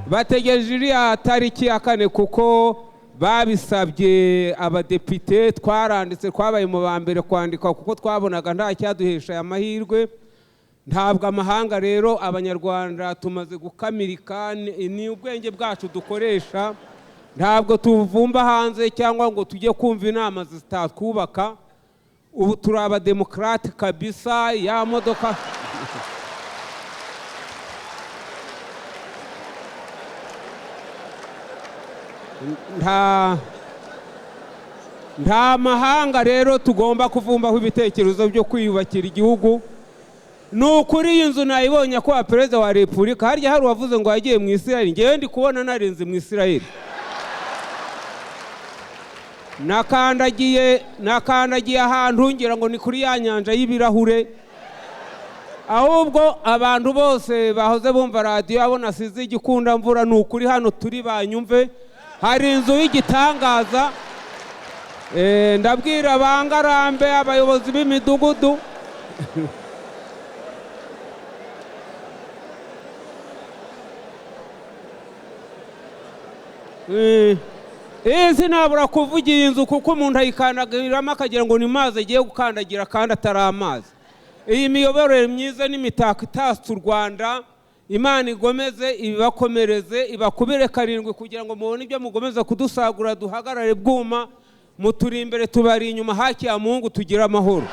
Bategereje iriya tariki ya 4 kuko babisabye abadepite. Twaranditse, twabaye mu ba mbere kwandika kuko twabonaga nta cyaduhesha aya mahirwe. Ntabwo amahanga rero, Abanyarwanda tumaze gukamirika, ni ubwenge bwacu dukoresha, ntabwo tuvumba hanze cyangwa ngo tujye kumva inama zitatwubaka. Ubu turi abademokarate kabisa. Ya modoka nta mahanga rero tugomba kuvumbaho ibitekerezo byo kwiyubakira igihugu. Ni ukuri iyi nzu nayibonye ko perezida wa repubulika, harya hari uwavuze ngo yagiye mu Isirayeli, ngewe ndi kubona narenze mu Isirayeli. Nakandagiye ahantu ngira ngo ni kuri ya nyanja y'ibirahure. Ahubwo abantu bose bahoze bumva radiyo abo nasize igikundamvura, ni ukuri hano turi banyumve, hari inzu y'igitangaza. Ndabwira abangarambe, abayobozi b'imidugudu, sinabura kuvuga iyi nzu kuko umuntu ayikandagiramo akagira ngo ni mazi agiye gukandagira kandi atari amazi. Iyi miyoborere myiza n'imitako itatse u Rwanda, Imana igomeze ibakomereze, ibakubire 7 kugira ngo mubone ibyo mugomeza kudusagura, duhagarare bwuma, muturi imbere tubari inyuma, haki ya Mungu tugire amahoro.